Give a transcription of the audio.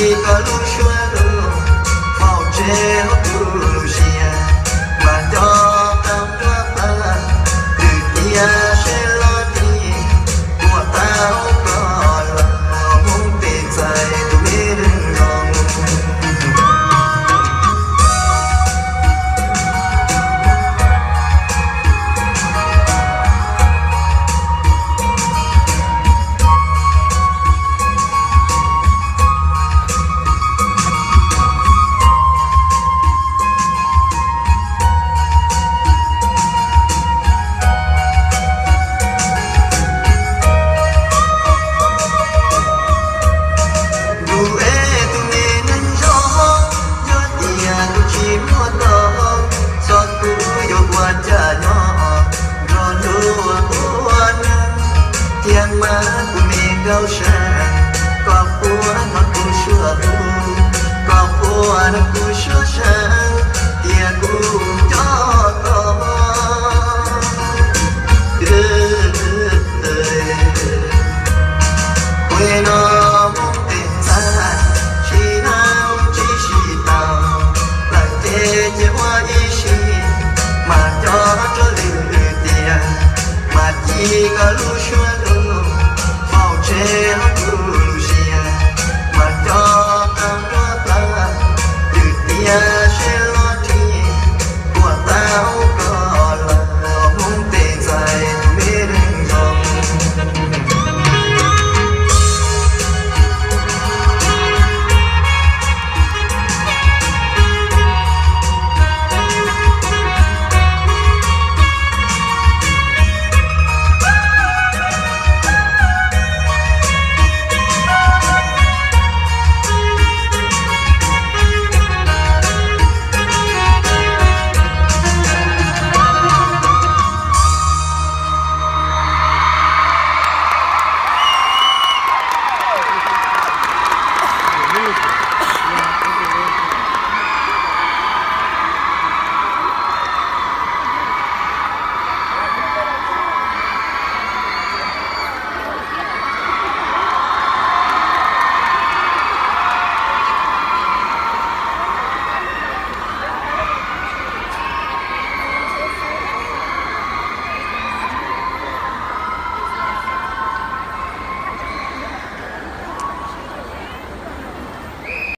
koj lub suab lug, faus tseg huv kuv lub siab, mas coj tau nruab plawv, lwm tiam seb lub ntiag puas tau koj los mus pem txais tus me neeg zoo. Tus es tus me neeg zoo, yog tias kuv tsis muaj koj, xyov kuv yuav ua cas nyob nrog luag ua neej. Thiab mas kuv me nkauj seej, koj puas hnov kuv suab hlub, koj puas hnov kuv suab seev, tias kuv coj koj ua no mus pem txais, sim neej tsis sib tau, lawm ces cia ua ib sim, mas coj rau lwm tiam, mas ci koj lub suab